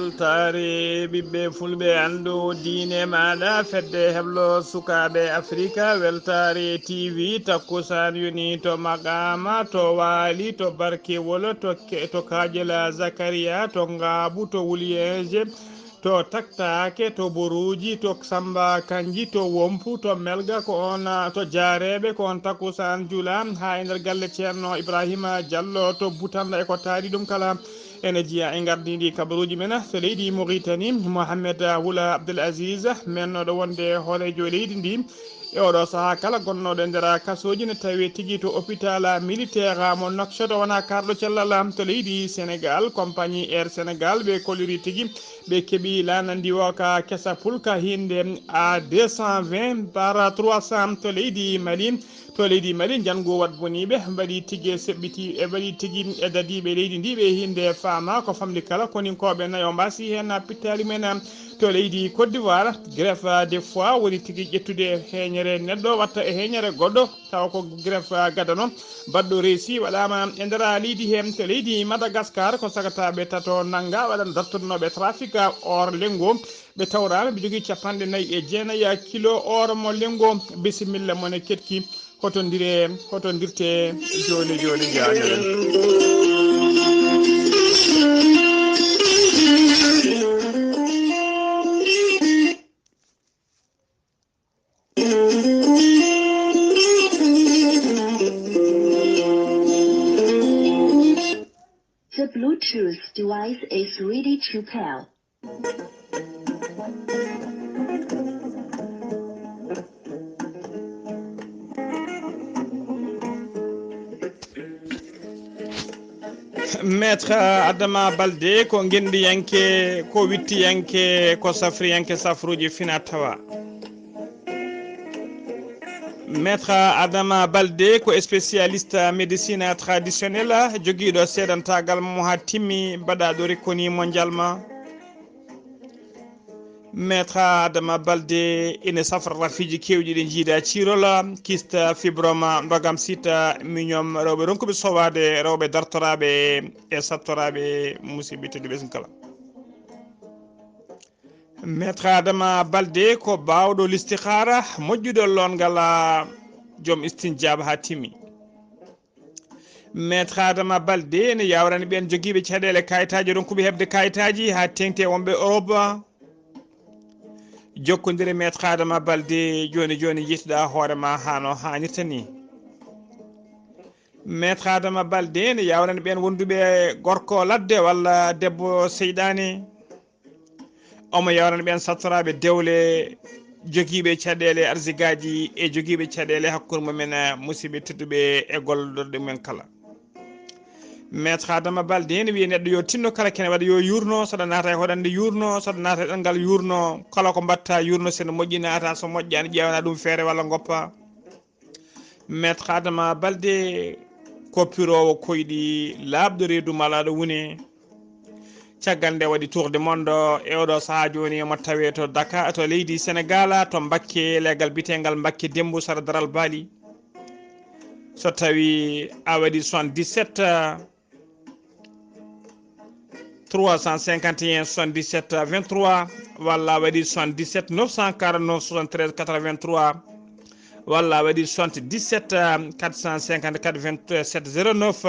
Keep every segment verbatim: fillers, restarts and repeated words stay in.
Weltaare ɓiɓɓe fulɓe, anndu diine maaɗa, fedde heblo sukaaɓe Afrika, Weltaare T V, takkusaan yoni to Maqaama, to Waali, to Barkewol, to Ke-, to Kaƴela Zakariya, to Ngaabu, to Wuliyeeje, to Taktaake, to Boruuji, to Samba Kanji, to Wompu, to Melga, ko on, to Jaareeɓe, ko on takkusaan jula haa e nder galle Ceerno Ibrahima Jallo to Butanda e ko taari ɗum kala. Ene jeyaa e ngardiindi kabaruuji men to leydi Mauritanie, Mohamed Wula Abdel Aziz, mennooɗo wonde hooreejo leydi ndi e oɗo sahaa kala gonnooɗo e nder kasooji ne tawee tigi to hôpital militaire mo Nouakchott, o wonaa kaarɗo cellal to leydi Sénégal. Compagnie Air Sénégal ɓe kolliri tigi ɓe keɓi laana ndiwooka kesa pulka hinnde A deux cent vingt par trois cents to leydi Mali. To leydi Mali, njanngu waɗ boniiɓe mbaɗi tigi e seɓɓiti, e mbaɗi tigi e dadiiɓe leydi ndi ɓe hinnde faama ko famɗi kala koninkooɓe nayo mbasi heen pittaali men. To leydi Côte d'Ivoire, greffe de foie woni tigi ƴettude heeñere neɗɗo watta e heeñere goɗɗo, tawa ko greffe gadano baɗɗo reesi waɗaama e nder leydi heen. To leydi Madagascar, ko sagataaɓe tato nannga waɗan dartodnooɓe trafic or lengo. Ɓe tawraama ɓe jogii capanɗe nayi e jeenayi kilo or mo lengo. Bisimilla mon e ketki. Hotondire, hotondirte jooni jooni, njaajalen. The Bluetooth device is ready to pair. Maître Adama Balde ko ngendiyanke, ko wittiyanke, ko safriyanke safruuji fina tawa. Maître Adama Balde ko spécialiste médecine traditionnelle, jogiiɗo seedantaagal mo haa timmi, baɗaaɗo reconnue mondialement. Maître Adama Balde ina safra rafiiji keewɗi ɗi njiida ciirola, kyste, fibrome, ndogam, site, myome, rewɓe ronkuɓe sowaade, rewɓe dartoraaɓe e sattoraaɓe, musidɓe tedduɓe sun kala. Maître Adama Balde ko baawɗo listihaara, moƴƴuɗo loongal, joom istinjaaba haa timmi. Maître Adama Balde ene yawrani ɓeen jogiiɓe caɗeele kayitaaji, ronkuɓe heɓde kayitaaji haa teeŋti e wonɓe Europe. Jokkondire Maître Adama Balde jooni jooni, njettuɗaa hoore ma haa no haanirta ni. Maître Adama Balde ene yawrani ɓeen wonduɓe gorko ladde walla debbo seyɗaane. Omo yawrani ɓeen sattoraaɓe dewle, jogiiɓe caɗeele arsigaaji e jogiiɓe caɗeele hakkunde mumen, musidɓe tedduɓe e gollorɗe mumen kala. Maître Adama Balde ene wiya neɗɗo yo tinno kala kene waɗa yo yuurno, saɗa naata e hoɗande yuurno, saɗa naata e ɗanngal yuurno, kala ko mbatta yuurno, sen moƴƴi naata, so moƴƴaani ƴeewana ɗum feere walla ngoppa. Maître Adama Balde ko piroowo koyɗi laaɓɗo reedu malaaɗo wune. Caggal nde waɗi tour du monde e oɗo sahaa jooni, omo tawee to Dakar, to leydi Sénégal, to Mbakke, leegal biteengal Mbakke Dembu, sara Daral Baali. So tawi a waɗi soixante-dix-sept, trois cent cinquante et un, soixante-dix-sept, vingt-trois, walla a waɗi soixante-dix-sept, neuf cent quarante-neuf, soixante-treize, quatre-vingt-trois, walla a waɗi soixante-dix-sept, quatre cent cinquante-quatre, vingt-sept, zéro neuf,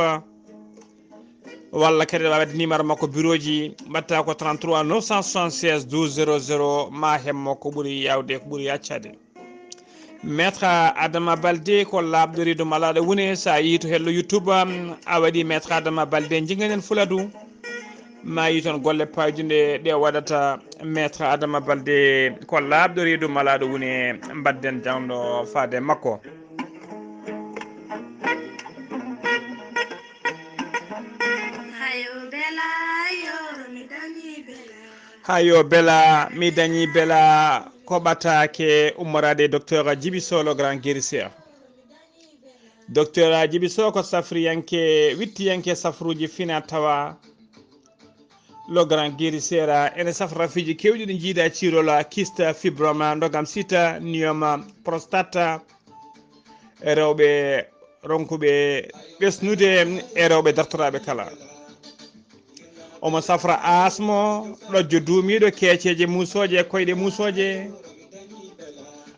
walla kadi a waɗi numéro makko bureau ji, mbaɗta ko trente-trois, neuf cent soixante-seize, douze, zéro zéro, ma hemmo ko ɓuri yawde, ko ɓuri yaccade. Maître Adama Balde ko laaɓɗo reedu malaaɗo wune. So a yii to hello YouTube, um, a waɗi Maître Adama Balde, njinganen Fuladu. Ma yii toon golle payduɗe ɗe waɗata Maître Adama Balde ko laaɓɗo reedu malaaɗo wune. Mbaɗden jawɗo faade makko. Hayo bela, yo, mi dañi bela. Hayo bela, mi dañi bela. Ko ɓataake ummoraade e Docteur Djiby Sow, le grand guérisseur. Docteur Djiby Sow ko safriyanke, wittiyanke safruuji fina tawa. Le grand guérisseur ene safra rafiiji keewɗi ɗi njiida ciirola, kyste, fibrome, ndogam, site, myome, prostate, e rewɓe ronkuɓe ɓesnude e rewɓe dartoraaɓe kala. Omo safra asmo, ɗojjo duumiiɗo, keeceeje muusooje e koyɗe muusooje.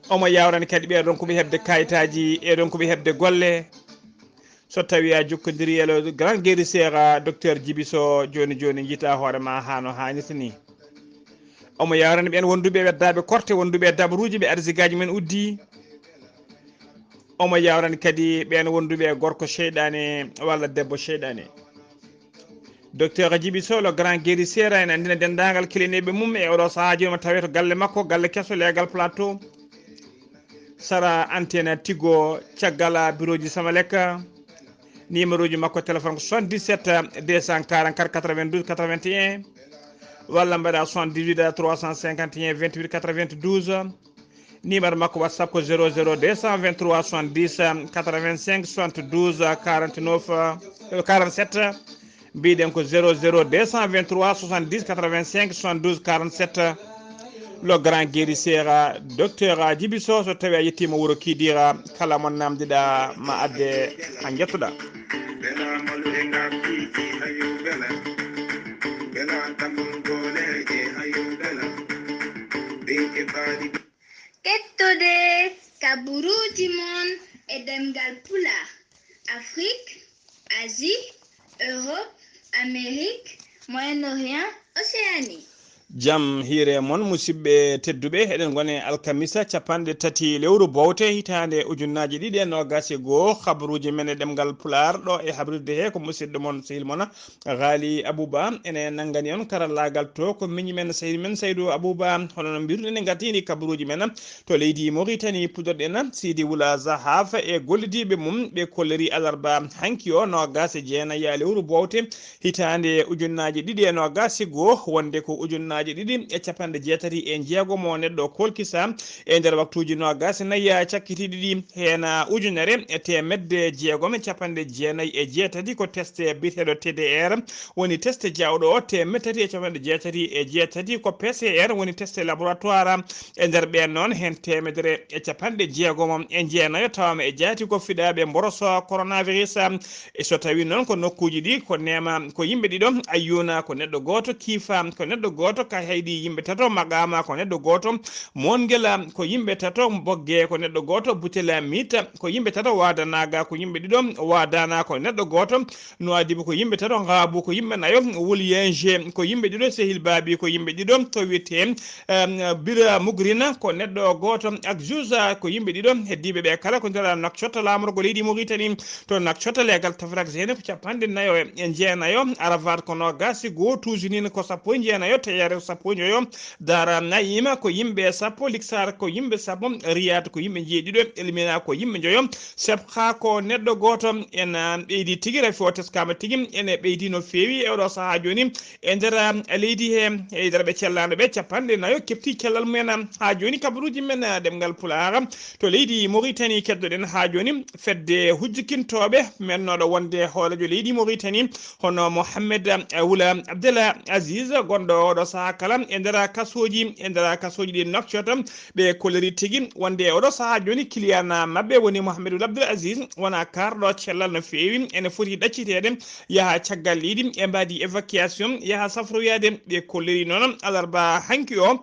Omo yawrani kadi ɓee ronkuɓe heɓde kayitaaji e ronkuɓe heɓde golle. So tawii a jokkondiri e le grand guérisseur, docteur Djiby Sow, jooni jooni njiita hoore ma haa no haanirta ni. Omo yawrani ɓeen wonduɓe weddaaɓe korte, wonduɓe e dabaruuji, ɓe arsigaaji men uddii. Omo yawrani kadi ɓeen wonduɓe e gorko seyɗaane walla debbo seyɗaane. Docteur Djiby Sow, le grand guérisseur, ene anndina denndaangal keɗiiɗo mum e oɗo sahaa jooni, mo tawee to galle makko, galle keso, Leegal Plateau, sara antenne Tigo, caggal bureauji Samalek. Numéroji makko téléphone ko soixante-dix-sept deux cent quarante-quatre quatre-vingt-douze quatre-vingt-un, walla mbaɗa soixante-dix-huit trois cent cinquante et un vingt-huit quatre-vingt-douze. Numéro makko WhatsApp ko zéro zéro deux cent vingt-trois soixante-dix quatre-vingt-cinq soixante-douze quarante-neuf, euh, quarante-sept. Mbiɗen ko zéro zéro deux cent vingt-trois soixante-dix quatre-vingt-cinq soixante-douze quarante-sept. Le grand guérisseur, docteur Djiby Sow, so tawi a yettiima wuro Kidira, kala mo namdiɗa ma adde ha jettoɗa. Kettode kaburuuji mon e ɗemngal Pulaar, Afrik, Asie, Europe, Amérique, Moyen-Orient, Océanie. Jam hiire mon, musidɓe tedduɓe. Eɗen ngoni alkamisa capanɗe tati lewru bowte hitaande ujunnaaji ɗiɗi e noogaas e goo. Habaruuji men e ɗemngal Pulaar ɗo e habrirde he ko musidɗo mon, sehil mon Ghali Abouba. Ene nanngani on karallaagal to ko miñi men, sehil men Saydou Abouba. Hono no mbiruɗen, en ngartiini kabaruuji men to leydi Mauritanie, puɗɗorɗen Sidi Wula Zahaf e gollidiiɓe mum. Ɓe kolliri alarba hanki o noogaas e jeenayi lewru bowte hitaande ujunnaaji ɗiɗi e noogaas e goo, wonde ko ujunnaaji ɗiɗi e capanɗe jeetati e jeegom o neɗɗo kolkisa e nder waktuuji noogaas e nayi cakkitiiɗi ɗi, heen ujunere e teemedde jeegom e capanɗe jeenayi e jeetati ko teste biyeteeɗo T D R, woni teste jawɗo o, teemedde tati e capanɗe jeetati e jeetati ko P C R, woni teste laboratoire. E nder ɓeen noon, heen teemedere e capanɗe jeegom e jeenayo tawama e jaati ko fiɗaaɓe mboroso coronavirus. E so tawi noon ko nokkuuji ɗi ko neema ko yimɓe ɗiɗo, Ayyuuna ko neɗɗo gooto, Kiifa ko neɗɗo gooto, Kahayɗi yimɓe tato, Maqaama ko neɗɗo gooto, Moongela ko yimɓe tato, Bogge ko neɗɗo gooto, Butela Miita ko yimɓe tato, Waadanaga ko yimɓe ɗiɗo, Waadana ko neɗɗo gooto, Nuwaadibu ko yimɓe tato, Ngaabu ko yimɓe nayo, Wulyenje ko yimɓe ɗiɗo, Sehil Baabi ko yimɓe ɗiɗo, to wiyetee Bira Mugrina ko neɗɗo gooto, Akjuza ko yimɓe ɗiɗo, heddiiɓe ɓe kala ko nder Nouakchott, laamorgo leydi Mauritanie. To Nouakchott, leegal Tafrak Zeyne ko capanɗe nayo e jeenayo, Arafat ko noogaas e goo, Tuusunin ko sappo e jeenayo, Teyare ko sappo e njoyo, Dara Nayima ko yimɓe sappo, Liksar ko yimɓe sappo, Riyad ko yimɓe njeeɗiɗo, Elmina ko yimɓe njoyo, Sebha ko neɗɗo gooto. En ɓeydi tigi, rafi o teskaama tigi, ene ɓeydi no feewi e oɗo sahaa jooni. E nder leydi he, e nder ɓe cellaano ɓe capanɗe nayo kefti cellal mumen. Haa jooni kabaruuji men ɗemngal Pulaar to leydi Mauritanie keddoɗen. Haa jooni fedde hujjikintooɓe mennooɗo wonde hooreejo leydi Mauritanie, hono Mohamed Wula Abdel Aziz, gonɗo oɗo sahaa kala e nder kasooji, e nder kasooji ɗi Nouakchott, ɓe kolliri tigi wonde oɗo sahaa jooni kiliyana maɓɓe woni Mohamed Wula Abdel Aziz wona kaarɗo cellal no feewi, ene foti ɗacciteede, yaha caggal leydi, ɓe mbaadi évacuation, yaha safroyaade. Ɓe kolliri noon alarba hanki o,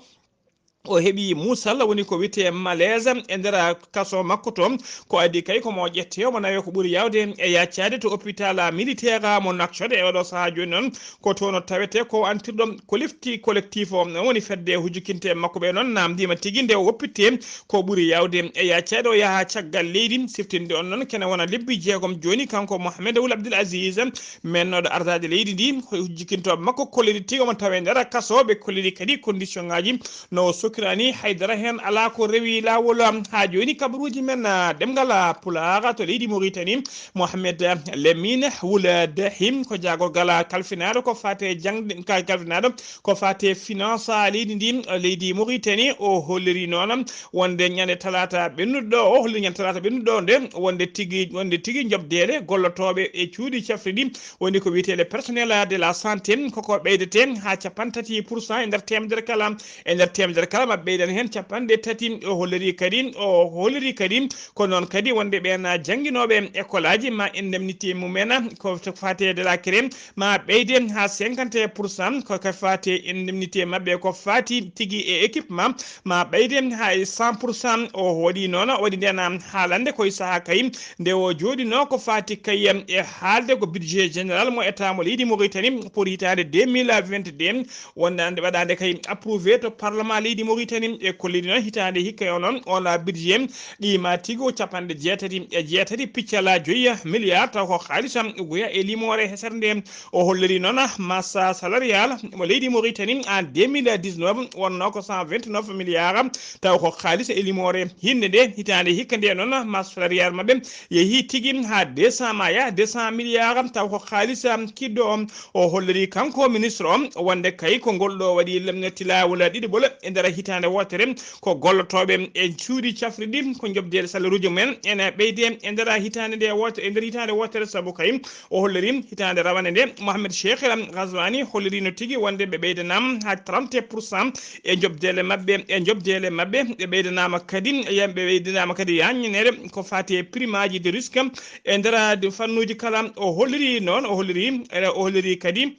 o heɓi muusal, woni ko wiyetee malaise, e nder kaso makko to. Ko adii kay ko mo ƴettee, omo nawee ko ɓuri yaawde e yaccaade to hôpital militaire mo Nouakchott. E oɗo sahaa jooni noon ko toon o tawetee, ko antirɗo collectif, collectif o, woni fedde hujjikinte makko ɓe noon, naamndiima tigi nde o woppittee ko ɓuri yaawde e yaccaade, o yaha caggal leydi. Siftinde on noon, kene wona lebbi jeegom jooni, kanko Mohamed Wul Abdel Aziz, mennooɗo ardaade leydi ndi, hujjikintooɓe makko kolliri tigi omo tawee nder kaso. Ɓe kolliri kadi condition ŋaaji no o sokiraani, haydara heen alaa ko rewi laawol. Haa jooni kabaruuji men, ah, ɗemngal, ah, Pulaar to leydi Mauritanie, Mohamed Lamine Wul Dahim ko jaagorgal kalfinaaɗo ko faate jaŋde, ka-, kalfinaaɗo ko faate finance leydi ndi, leydi Mauritanie. O holliri noon wonde ñande talaata ɓennuɗo ɗo, o holliri ñande talaata ɓennuɗo ɗo nde wonde tigi, wonde tigi jobdeele gollotooɓe e cuuɗi cafri ɗi, woni ko wiyetee le personnel de la santé, koko ɓeydetee haa cappanɗe tati pour cent e nder teemedere kala, e nder teemedere kala. ma ɓeydan heen capanɗe tati. O holliri kadi, o holliri kadi ko noon kadi wonde ɓeen jannginooɓe école aji ma indemnité mumen ko faate de la crème ma ɓeyde haa cinquante pour cent, ko ka faate indemnité maɓɓe ko faati tigi e équipement ma ɓeyde haa e cent pour cent. O waɗi noon, o waɗi ndeen haalande koye sahaa kay nde o jooɗinoo ko faati kay e haalde ko budget général mo état mo leydi Mauritanie pour hitaande deux mille vingt-deux wonande waɗaande kay approuvé to parlement leydi Mauritanie. E kolliri noon hitaande hikka e onon on budget ɗi ma tigi o capanɗe jeetati e jeetati piccala joyi milliard taw ko haalisa guya e limoore hesere nde. O holliri noon masse salariale mo leydi Mauritanie en deux mille dix-neuf wonno ko cent vingt-neuf milliards taw ko haalisa e limoore hinde nde. Hitaande hikka nde noon masse salariale maɓɓe yehi tigi haa deux cent maya deux cent milliards taw ko haalisa kiddo on. O holliri kanko ministre o wonde kay ko ngol ɗo waɗi lem- tilawol ɗiɗi ɓole e nder hitaande wootere ko gollotooɓe e cuuɗi cafri ɗi ko jobdeede salaire uji mumen ene ɓeyde e nder hitaande nde wootere, e nder hitaande wootere sabu kay o holliri hitaande rawane nde Mohamed Cheikh Ghazouani holliri no tigi wonde ɓe ɓeydanama haa trente pour cent e jobdeele maɓɓe, e jobdeele maɓɓe ɓe ɓeydanama kadi, ɓe ɓeydanama kadi yaññineede ko faati e primaji de risque e nder fannuuji kala. O holliri noon, o holliri, o holliri kadi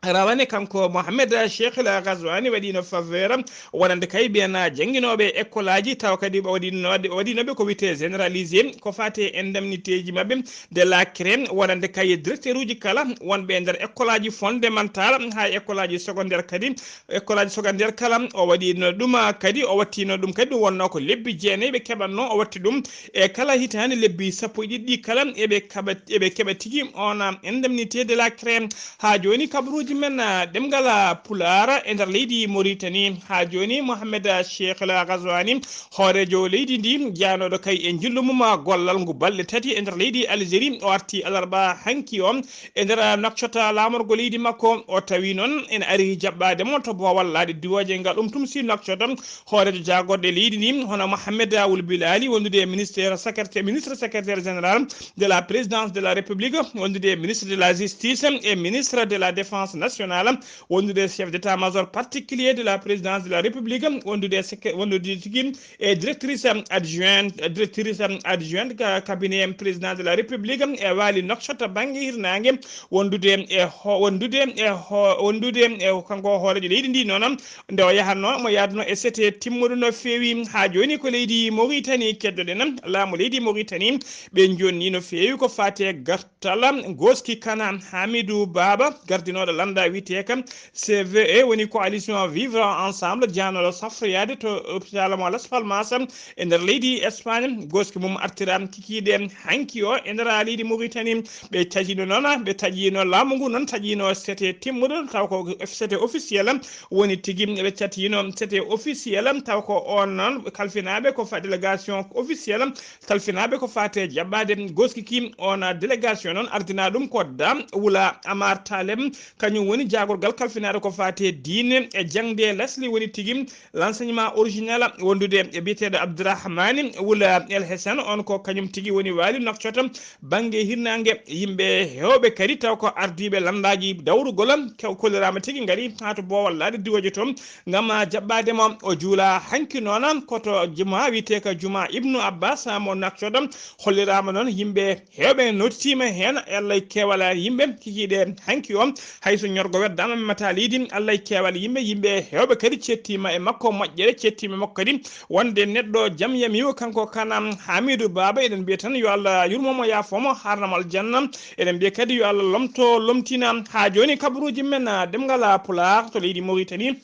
rawane kanko Mohamed Cheikh El Ghazouani waɗino faveur wonande kay mbiyen jannginooɓe école aji taw kadi o waɗino, o waɗinoɓe ko wiyetee généralisé ko faati e indemnité ji maɓɓe de la crème wonande kay directeur uji kala wonɓe e nder école aji fondamental haa école aji secondaire kadi. École aji secondaire kala o waɗino ɗum kadi, o wattino ɗum kadi ɗum wonno ko lebbi jeenayi ɓe keɓatno, o watti ɗum e kala hitaande lebbi sappo e ɗiɗi ɗi kala eɓe kaɓa, eɓe keɓa tigi on indemnité de la crème. Haa jooni kabaruuji men ɗemngal pulaar e nder leydi Mauritanie. Haa jooni Mohamed Cheikh El Ghazouani hooreejo leydi ndi jaanooɗo kay e njillu mum gollal ngu balɗe tati e nder leydi Algérie o arti alarba hanki o e nder Nouakchott laamorgo leydi makko. O tawi noon ene ari jaɓɓaade mo to boowal laaɗe diwooje ngal ɗum tum si Nouakchott hooreejo jaagorɗe leydi ndi hono Mohamed Awul Bilali wondude e ministére secrétaire, ministre secrétaire général de la présidence de la République wondude e ministre de la justice et ministre de la défense nationale wondude e chef d'état-major particulier de la présidence de la République wondude e sec- wondude tigi e directrice adjointe, directrice adjointe ka cabinet président de la République e Waali Nouakchott bannge hirnaange wondude e ho- wondude e ho- wondude e kanko hooreejo leydi ndi noon nde o yahatno mo yaaduno e sete timmuɗo no feewi. Haa jooni ko leydi Mauritanie keddoɗen laamu leydi Mauritanie ɓe jonni no feewi ko faati e gar- tala Goski Kana Hamidou Baba gardinooɗo lannda wiyeteeka C V E woni coalition Vivre Ensemble jaanooɗo safroyaade to hôpital mo Las Palmas e nder leydi Espagne. Goski mum artira kikiiɗe hanki o e nder leydi Mauritanie. Ɓe cajino noon, ɓe taƴino laamu ngu noon taƴino sete timmuɗo taw ko sete officiel woni tigi ɓe catino sete officiel taw ko on noon kalfinaaɓe ko fa délégation officiel kalfinaaɓe ko faate jaɓɓaade goskiki on délégation noon ardina ɗum ko da wula Amar Taleb kañum woni jaagorgal kalfinaade ko faate diine e jaŋde lasli woni tigi l'enseignement original wondude e biyeteeɗo Abdourahmani wula El Hesen on ko kañum tigi woni waali Nouakchott bannge hirnaange yimɓe heewɓe kadi taw ko ardiiɓe lanndaaji dawrugol kolliraama tigi ngari haa to boowal laaɗe diwooje toon ngam jaɓɓaade mo o juula hanki noon koto juma wiyeteeka juma Ibnu Abbas mo Nouakchott holliraama noon yimɓe heewɓe nootitiima heen e Allah e keewal yimɓe kikiiɗe hanki o hay so ñorgo weddaama memmata leydi Allah e keewal yimɓe yimɓe heewɓe kadi cettiima e makko moƴƴere cettiima e makko kadi wonde neɗɗo jam yamiiwo kanko kana Hamidou Baba eɗen mbiya tan yo Allah yurmo mo yaafo mo harnamo aljanna eɗen mbiya kadi yo Allah lomto lomtina haa jooni kabaruuji men ɗemngal pulaar to leydi Mauritanie.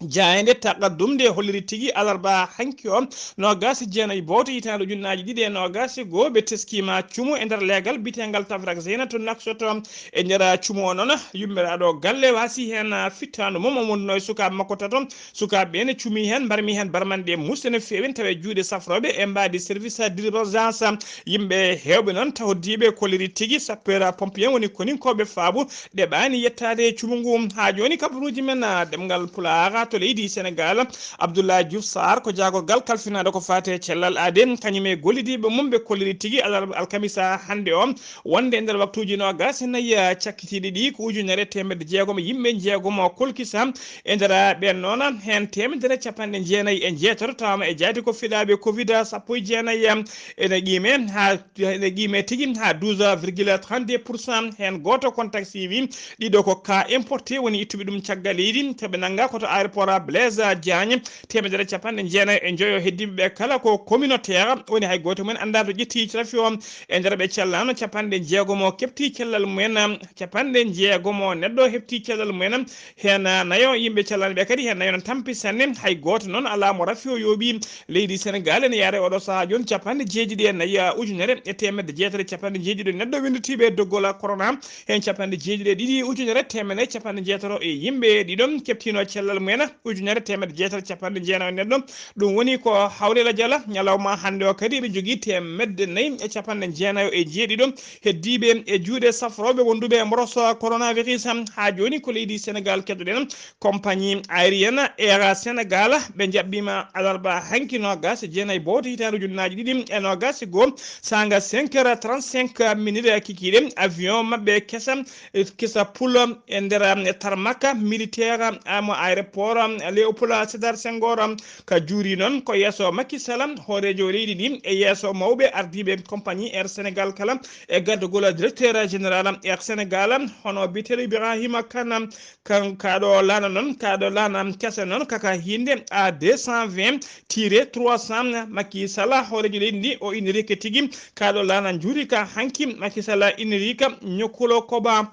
Jaaynde taqaddum nde holliri tigi alarba hanki o noogaas e jeenayi bowte hitaande ujunnaaji ɗiɗi e noogaas e goo ɓe teskiima cumu e nder leegal biyeteengal Tafrak Zeyna to Nouakchott. E nder cumu o noon yummiraaɗo galle waasi heen fittaandu mum o wonduno e sukaaɓe makko tato. Sukaaɓe ɓe ne cumi heen mbarmi heen barmanɗe muusde no feewi tawa e juuɗe safrooɓe e mbaadi service d'urgence. Yimɓe heewɓe noon tahoddiiɓe kolliri tigi sapeur pompier woni koninkooɓe faabu ɗeɓaani yettaade e cumu ngu. Haa jooni kabaruuji men ɗemngal pulaar to leydi Senegal, Abdoulaye Diouf Sarr, ko jaagorgal kalfinaɗo ko fate cellal aade, kañum e gollidiiɓe mum ɓe kolliri tigi alarba alkamisa hannde o, wonde e nder waktuuji noogas e nayi cakkitiiɗi ɗi, ko ujunere teemedde jeegom e yimɓe jeegom o kolkisa. E nder ɓeen noon, heen teemedere capanɗe jeenayi e jeetato tawama e jaati ko fiɗaaɓe covid sappo e jeenayi, ene qiime haa ene qiime tigi haa douze virgule trente-deux pour cent. Heen gooto contact siiwi, ɗiɗo ko cas importé woni ittuɓe ɗum caggal leydi, to ɓe nannga ko to aéroport Blaise Diagne. Teemedere capanɗe jeenayi e njoyo heddiiɓe ɓe kala ko communautaire, woni hay gooto mum en anndaa to ƴetti rafi o. E nder ɓe cellano capanɗe jeegom o keɓti cellal mumen, capanɗe jeegom o neɗɗo heɓti cellal mumen. Heen nayo yimɓe cellani ɓe kadi, heen nayo no tampi sanne, hay gooto noon alaa mo rafi o yooɓi. Leydi Senegal ene yaara e oɗo sahaa jooni capanɗe jeeɗiɗi e nayi ujunere e teemedde jeetati e capanɗe jeeɗiɗi neɗɗo winnditiiɓe e doggol corona. Heen capanɗe jeeɗiɗi e ɗiɗi ujunere teemedde capanɗe jeetato e yimɓe ɗiɗo keɓtino cellal mumen, ujunere teemedde jeetati capanɗe jeenayi e neɗɗo. Ɗum woni ko hawre la jala ñalawma hannde o kadi eɓe njogii teemedde nayi e capanɗe jeenayo e jeeɗiɗo heddiiɓe e juuɗe safrooɓe wonduɓe e mboros coronavirus. Haa jooni ko leydi Senegal keddoɗen. Compagnie aérienne Air Sénégal ɓe jaɓɓiima alarba hanki noogas e jeenayi bowte hitaande ujunnaaji ɗiɗi e noogas e goo, saanga cinq heures trente-cinq minutes kikiiɗe, avion maɓɓe kesa, kesa pulo e nder, um, tarmac militaire, um, aéroport, um, Léopold Sédar Senghor, um, ka juuri noon ko yeeso Macky Sall, hooreejo leydi ndi, e yeeso mawɓe ardiiɓe compagnie Air Sénégal kala, e gardagol directeur général Air Sénégal, hono biyeteeɗo Ibrahima Kane, um, Kan kaɗo laana noon, kaɗo laana kese noon, kaka hinde A deux cent vingt tiret trois cent, Macky Sall, hooreejo leydi ndi, o iniri ka tigi, kaɗo laana njuuri ka hanki, Macky Sall iniri ka ñokkulo koba.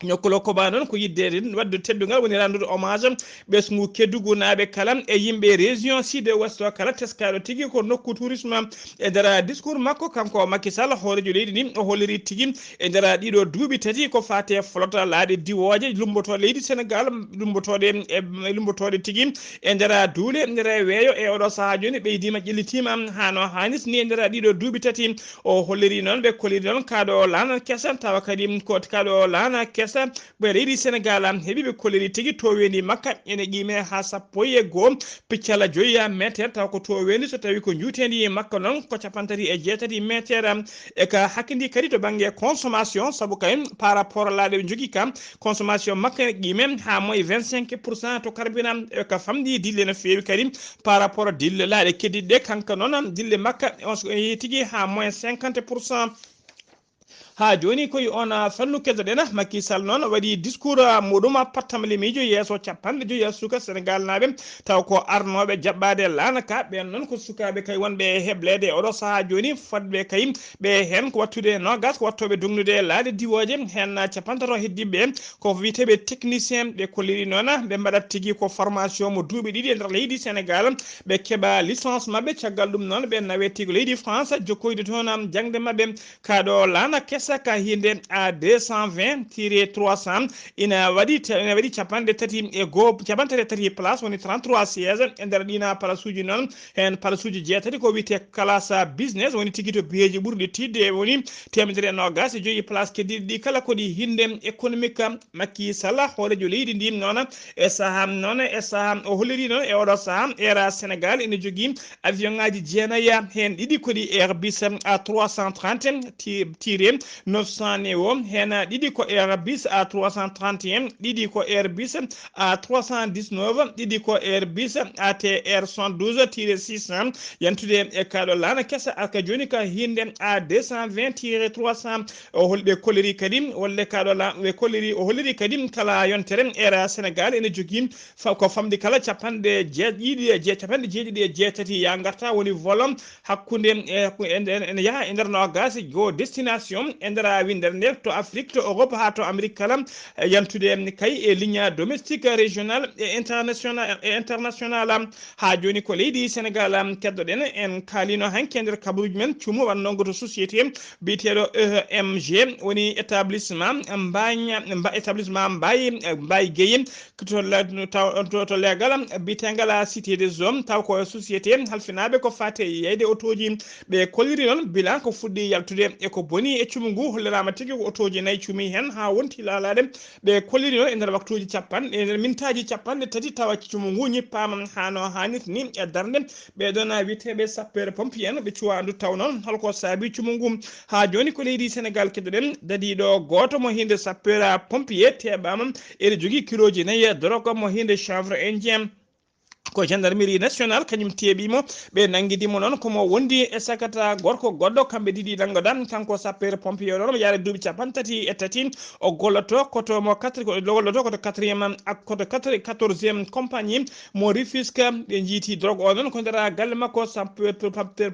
Ñokkulo koba noon ko yidde wadde teddungal, woni rendude hommage ɓesngu Kédougou naaɓe kala e yimɓe région sud ouest o kala, teskaɗo tigi ko nokku tourisme. E nder discours makko, kanko Macky Sall, hooreejo leydi ndi, o holliri tigi e nder ɗiɗo duuɓi tati ko fate flotte laaɗe diwooje lumbotooɗe leydi Senegal, lumbotooɗe e, lumbotooɗe tigi e nder duule, nder weeyo e oɗo sahaa jooni ɓeydiima ƴellitiima haa no haanis ni e nder ɗiɗo duuɓi tati. O holliri noon, ɓe kolliri noon kaɗo laana kesa, tawa kadi ko kaɗo laana kesa ɓe leydi Senegal heɓi, ɓe kolliri tigi toweendi makka ene qiime haa sappo e goo piccal joyi meter, taw ko to wendi so tawi ko njuuteendi makko noon ko capantati e jeetati meter. E ka hakkindi kadi to bannge consommation, sabu kay par rapport laaɗe ɓe njogii ka, consommation makko ene qiime haa moye vingt-cinq pour cent to carburant, e ka famɗi dille no feewi kadi par rapport dille laaɗe keddiɗe ɗe. Kanko noon dille makka on so yehi tigi haa moye cinquante pour cent. Haa jooni koye on, ah, fannu keddoɗen, Macky Sall noon waɗi discours, ah, muɗum, ah, pattamle miijo yeeso capanɗe joyi suka Senegal naaɓe, taw ko arnooɓe jaɓɓaade laana ka. Ɓeen noon ko sukaaɓe kay wonɓe e hebleede e oɗo sahaa jooni, fodɓe kay ɓe heen ko wattude noogas, ko wattooɓe dognude e laaɗe diwooje, heen, ah, capantato heddiiɓe ko wiyeteeɓe technicien. Ɓe kolliri noon, ah, ɓe mbaɗat tigi ko formation mo duuɓi ɗiɗi e nder leydi Senegal, ɓe keɓa licence maɓɓe, caggal ɗum noon ɓe nawe tigi leydi France, jokkoyde toon, ah, jaŋde maɓɓe. Kaɗo laana kesa ka hinde A deux cent vingt tiret trois cent ina waɗi te-, ina waɗi capanɗe tati e goo, capanɗe tati e tati place, woni trente-trois sièges e nder ɗiina palasuuji noon. Heen palasuuji jeetati ko wiyetee classe business, woni tigi to biyeeji ɓurɗi tiiɗde, woni teemedere e noogas e joyi place keddiiɗi ɗi kala ko ɗi hinde économique. Macky Sall, hooreejo leydi ndi noon, e sahaa noon, e sahaa o holliri noon e oɗo sahaa Air Sénégal ina jogii avion ŋaaji jeenayi, heen ɗiɗi ko ɗi Airbus A trois cent trente ti-, tiré neuf cent néo, heen ɗiɗi ko Airbus A trois cent trente et un, ɗiɗi ko Airbus A trois cent dix-neuf, ɗiɗi ko Airbus A T R soixante-douze tiré six cents, yantude e kaɗo laana kesa, aka jooni ka hinde A deux cent vingt tiré trois cents. O hol-, ɓe kolliri kadi, wolle kaɗo la-, ɓe kolliri, o holliri kadi kala yontere Air Sénégal ene jogii fa-, ko famɗi kala capanɗe jeeɗiɗi e je-, capanɗe jeeɗiɗi e jeetati ya ngarta, woni vol hakkunde, e, ko en, en, ene yaha e nder noogas e goo destination e nder winndere nde, to Afrique, to Europe, haa to Amérique kala, e, yantude kay e ligne domestique, régional et international, et international. Haa jooni ko leydi Senegal keddoɗen, en kaalino hanki e nder kabaruuji men cuumu wannongo to société biyeteeɗo E M G, woni établissement Mbaye, Mba-, établissement Mbaye, Mbaye Guèye, to le-, taw, to, to leegal biyeteegal Cité des Hommes, taw ko société halfinaaɓe ko fate yeyde otooji. Ɓe kolliri noon bilan ko fuɗɗi yaltude e ko boni e cumu Ngu holliraama tigi ko otooji nayi cumi heen haa wonti laalaade. Ɓe kolliri noon e nder waktuuji capanɗe, e nder mintaaji capanɗe tati tawa cumu ngu ñippaama haa no haanirta ni e darnde. Ɓee ɗoon wiyeteeɓe sapeur pompier en ɓe cuwaandu taw noon holko saabi cumu ngu. Haa jooni ko leydi Senegal keddoɗen, dadiiɗo gooto mo hinde sapeur pompier teɓaama ene jogii kilooji nayi e dorog mo hinde chanvre indien. Ko gendarmerie nationale kañum teeɓi mo. Ɓe nanngidi mo noon ko mo wondi e sakata gorko goɗɗo, kamɓe ɗiɗi nanngoɗaa, kanko sapeur pompier o noon, mo yaare duuɓi capanɗe tati e tati. O golloto koto mo quatre, o golloto koto quatrième ak koto quatre, quatorzième compagnie mo Rufisque. Ɓe njiiti drogue o noon ko nder galle makko. Sapeur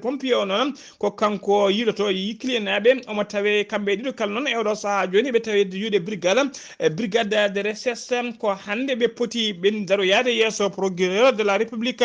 pompier o noon ko kanko yiiloto yikkilinaaɓe. Omo tawe kamɓe ɗiɗo kala noon e oɗo sahaa jooni ɓe tawe juuɗe brigade, e brigade de recherche. Ko hannde ɓe poti ɓen daroyaade yeeso procureur de la République.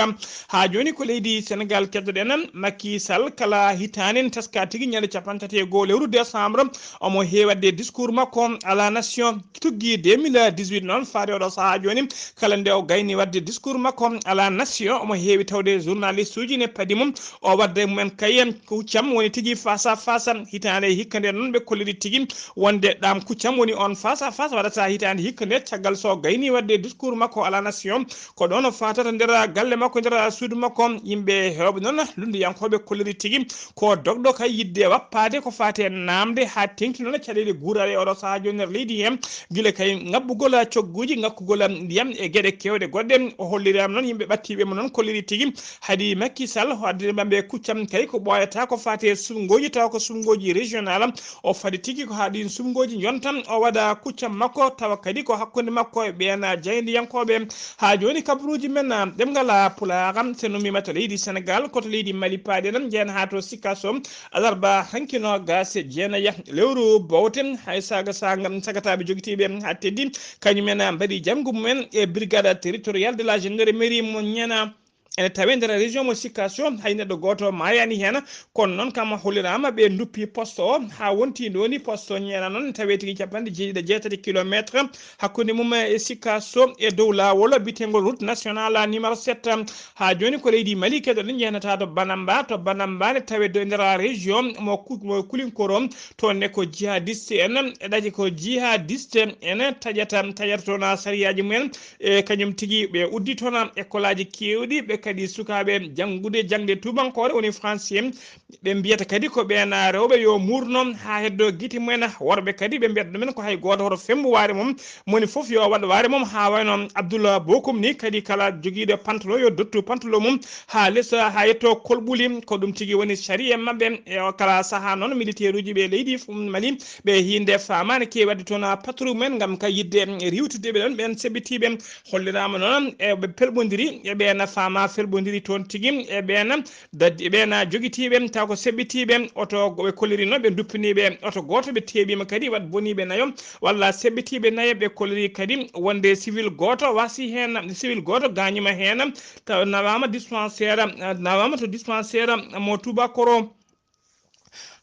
Haa jooni ko leydi Senegal keddoɗen. Macky Sall kala hitaande ne teska tigi ñande capanɗe tati e goo lewru décembre, omo heewi waɗde discours makko à la nation. Tuggi deux mille dix-huit noon, faade oɗo sahaa jooni, kala nde o gayni waɗde discours makko à la nation, omo heewi tawde journaliste uji ne padi mum, o waɗda e mumen kay kuccam woni tigi face à face. Hitaande hikka nde noon ɓe kolliri tigi wonde ɗam kuccam woni on face à face waɗata hitaande hikka nde, caggal so gayni waɗde discours makko à la nation. Ko ɗoon o fatata nder galle makko, nder suudu makko. Yimɓe heewɓe noon, lunndiyankooɓe kolliri tigi ko dogɗo kay yiɗde wappaade ko faati e naamnde haa teŋti noon e caɗeele guuraɗe e oɗo sahaa jooni nder leydi heen. Gila kay ngabbugol cogguuji, ngakkugol ndiyam e geɗe keewɗe goɗɗe. O holliraama noon, yimɓe ɓattiiɓe mo noon kolliri tigi. Hadi Macky Sall o addani ɓamɓe kuccam kay ko ɓooyata ko faati e suɓngooji, tawa ko suɓngooji régional. O fadi tigi ko haa ɗiin suɓngooji njonta, o waɗa kuccam makko, tawa kadi ko hakkunde makko e ɓeen jaayndiyankooɓe. Haa jooni kabaruuji men, ɗemngal Pulaar, so nummiima to leydi Senegal, ko to leydi Mali paaɗen, njeyen haa to Sikaso, alarba hanki noogaas e jeenayi lewru bowte, hay saga saga sagataaɓe jogitiiɓe haa teddi, kañum en mbaɗi janngu mumen e brigade territoriale de la gendarmerie mo Niéna. Ene tawee nder région mo Sikaso, hay neɗɗo gooto maayaani heen, kono noon kam holliraama ɓe nduppi poste o haa wonti ndooni poste o Niéna noon, tawee tigi capanɗe jeeɗiɗi e jeetati kilometre hakkunde mum e Sikaso e dow laawol biyeteengol route nationale numéro sept. Haa jooni ko leydi Mali keddoɗen, njehnata to Banamba. To Banamba ne tawee do nder région mo Ku-, mo Kulinkoro, toon ne ko jihadiste en, e ɗaje ko jihadiste en taƴata, taƴata toon sariyaaji mumen. E kañum tigi ɓe uddi toon école aji keewɗi, ɓe kadi sukaaɓe janngude jaŋde tuubankoore woni français. Ɓe mbiyata kadi ko ɓeen rewɓe yo muurno haa heddo gite mumen. Worɓe kadi ɓe mbiyata ɗumen ko hay gooto hoto femmbu waare mum, moni fof yo waɗ waare mum haa wayno Abdullah Bokum ni, kadi kala jogiiɗo pantalon yo dottu pantalon mum haa les, haa yetto kolɓuli. Ko ɗum tigi woni sariya maɓɓe. E o kala sahaa noon militeeruuji ɓe leydi f-, Mali ɓe hinde faamaani keewi waɗde toon patrouille mumen ngam ka yiɗde riiwtude ɓe ɗoon ɓeen seɓɓitiiɓe. Holliraama noon e ɓe pelɓondiri e ɓeen, faama pelɓondiri toon tigi e ɓeen daddi, e ɓeen jogitiiɓe taw ko seɓɓitiiɓe oto, ɓe kolliri noon ɓe nduppiniiɓe oto gooto, ɓe teeɓiima kadi waɗ boniiɓe nayo walla seɓɓitiiɓe nayo. Ɓe kolliri kadi wonde civil gooto wasi heen, civil gooto gaañiima heen, taw nawaama dispensaire, nawaama to dispensaire mo Tubakoro.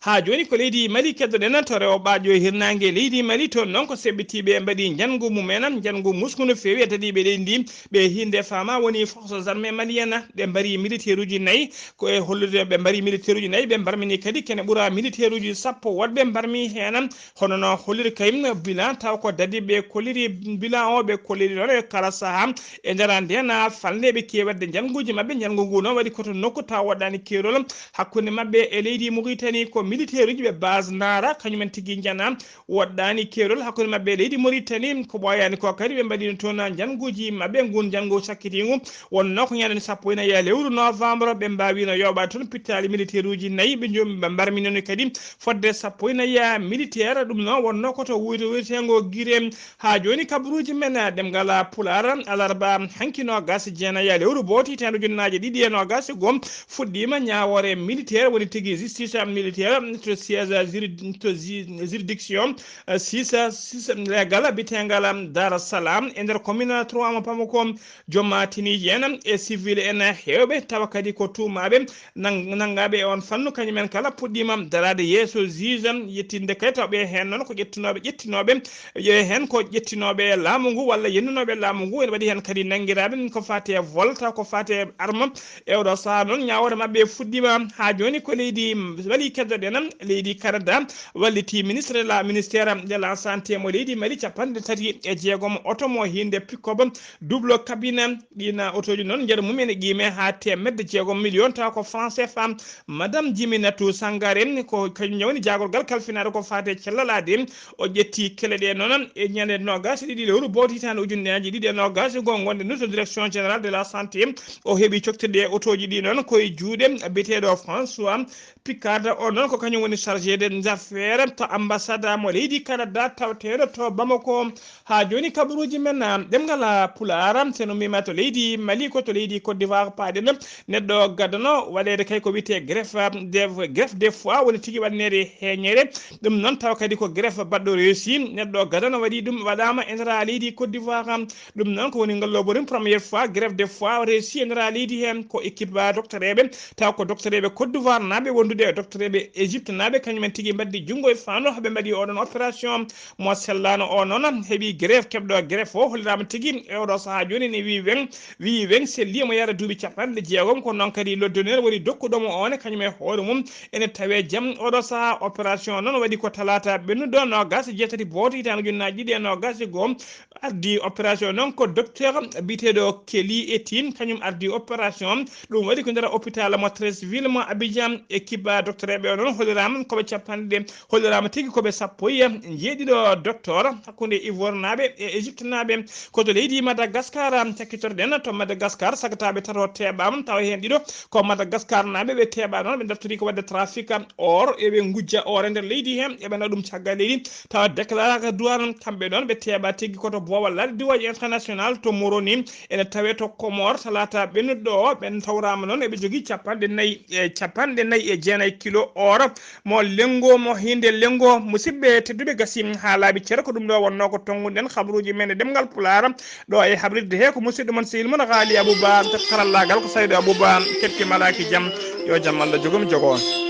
Haa jooni ko leydi Mali keddoɗen, to rewo ɓaaƴo e hirnaange leydi Mali, toon noon ko seɓɓitiiɓe mbaɗi njanngu mumen, njanngu musku no feewi e dadiiɓe leydi ndi. Ɓe hinde faama woni forces armées maliennes, ɓe mbari militaire uji nayi, ko e hollude ɓe mbari militaire uji nayi, ɓe mbarmini kadi kene ɓura militaire uji sappo woɗɓe mbarmi heen. Hono no holliri kay bilan, taw ko dadiiɓe kolliri bilan o, ɓe kolliri noon e kala sahaa e nder ndeen falnde ɓe keewi waɗde njannguuji maɓɓe. Njanngu ngu noon waɗi ko to nokku taw woɗɗaani keerol hakkunde maɓɓe e leydi Mauritanie, ko militaire uji ɓe base Nara, kañumen tigi njana woɗɗaani keerol hakkunde maɓɓe e leydi Mauritanie. Ko ɓooyaani ko kadi ɓe mbaɗino toon njannguuji maɓɓe, ngun njanngu sakkitiingu wonnoo ko ñande sappo e nayi lewru novembre. Ɓe mbaawino yooɓaade toon pittaali militaire uji nayi, ɓe jom-, ɓe mbarminino kadi fodde sappo e nayi militaire. Ɗum noon wonnoo ko to wuyto wiyeteengo Gire. Haa jooni kabaruuji men, eh, ɗemngal Pulaar, alarba hanki noogaas e jeenayi lewru bowti, teeŋti ujunnaaje ɗiɗi e noogaas e goo, fuɗɗiima ñaawoore militaire, woni tigi justice militaire to siège juri-, to ju-, juridiction, eh, six, six légal biyeteegal Dar Salam e nder commune trois mo Bamako. Joom tiniiji en e civil en heewɓe tawa kadi ko tuumaaɓe nang-, nanngaaɓe e on fannu, kañum en kala puɗɗiima daraade yeeso juge, yettinde kay taw ɓe heen noon ko ƴettunooɓe, ƴettinooɓe, ƴe heen ko ƴettinooɓe laamu ngu walla yennunooɓe laamu ngu. Ene waɗi heen kadi nanngiraaɓe ko faati e vol, taw ko faati e arme. E oɗo sahaa noon, ñaawoore maɓɓe fuɗɗiima. Haa jooni ko leydi Mali keddoɗen. Leydi Canada walliti ministre de la, ministère de la santé mo leydi Mali, capanɗe tati e jeegom oto mo hinde pick-up double cabine. Ɗin otooji noon, njeru mum ene qiime haa teemedde jeegom million, tawa ko franc C F A. Madame Jiminatou Sangare, ko kañum woni jaagorgal kalfinaade ko faati e cellal aadi. O ƴetti kele ɗe noon e ñande noogas e ɗiɗi lewru bowti hitaande ujunnaji ɗiɗi e noogas e goo, ngonde noon to direction générale de la santé. O heɓi coktirɗe otooji ɗi noon koye juuɗe biyeteeɗo François Picard. O noon ko kañum woni chargé des affaires to ambassade mo leydi Canada tawteeɗo to Bamako. Haa jooni kabaruuji men, ah, ɗemngal, ah, Pulaar, so en ummiima to leydi Mali, ko to leydi Côte d'Ivoire paaɗen. Neɗɗo gadano waɗeede kay ko wiyetee greffe, ah, de, greffe de foie, woni tigi waɗaneede heeñere. Ɗum noon tawa kadi ko greffe baɗɗo reesi. Neɗɗo gadano waɗi ɗum, waɗaama e nder leydi Côte d'Ivoire. Ɗum noon ko woni ngal lobori première fois greffe de foie reesi e nder leydi heen. Ko équipe, ah, doctereeɓe, tawa ko doctereeɓe Côte d'Ivoire naaɓe wondude e doctereeɓe Égypte naaɓe, kañum en tigi mbaddi junngo e faandu, ɓe mbaɗi oɗon opération mo sellaano. O noon heɓi greffe, keɓɗo greffe o holliraama tigi e oɗo sahaa jooni ne wii weŋ, wii weŋ selli, mo yara duuɓi capanɗe jeegom. Ko noon kadi loddonere woni dokkuɗo mo o ne, kañum e hoore mum ene tawee jam. Oɗo sahaa opération noon waɗi ko talaata ɓennuɗo noogas e jeetati bowto hitaande ujunnaaji ɗiɗi e noogas e goo. Ardi opération noon ko docteur biyeteeɗo Kelly Etin, kañum ardi opération. Ɗum waɗi ko nder hôpital mo Treichville mo Abidjan. Équipe doctereeɓe o noon holliraama ko ɓe capanɗe, holliraama tigi ko ɓe sappo e jeeɗiɗo docteur hakkunde Ivoire naaɓe e Égypte naaɓe. Ko to leydi Madagascar cakkitoreɗen. To Madagascar, sagataaɓe tato teeɓaama, tawa heen ɗiɗo ko Madagascar naaɓe, ɓe teeɓaa noon, ɓe dartori ko waɗde trafic or, eɓe ngujja or e nder leydi heen, eɓe nawa ɗum caggal leydi. Tawa déclaraka douane, kamɓe noon ɓe teeɓa tigi ko to boowal laaɗe diiwaaji international to Moroni, ene tawee to Comores. Talaata ɓennuɗo o, ɓen tawraama noon eɓe jogii capanɗe nayi e, capanɗe nayi e jeenayi kilo or mo Lengo, mo hinde Lengo. Musidɓe tedduɓe, gasi haa laaɓi cere, ko ɗum ɗo wonnoo ko tonnguɗen kabaruuji men e ɗemngal Pulaar. Ɗo e habrirde he ko musidɗo mon, sehil mon Haali Abouba, to karallaagal ko Saydo Abouba, keɓki malaaki jam. Yo jam Allah jogo mi jogo on.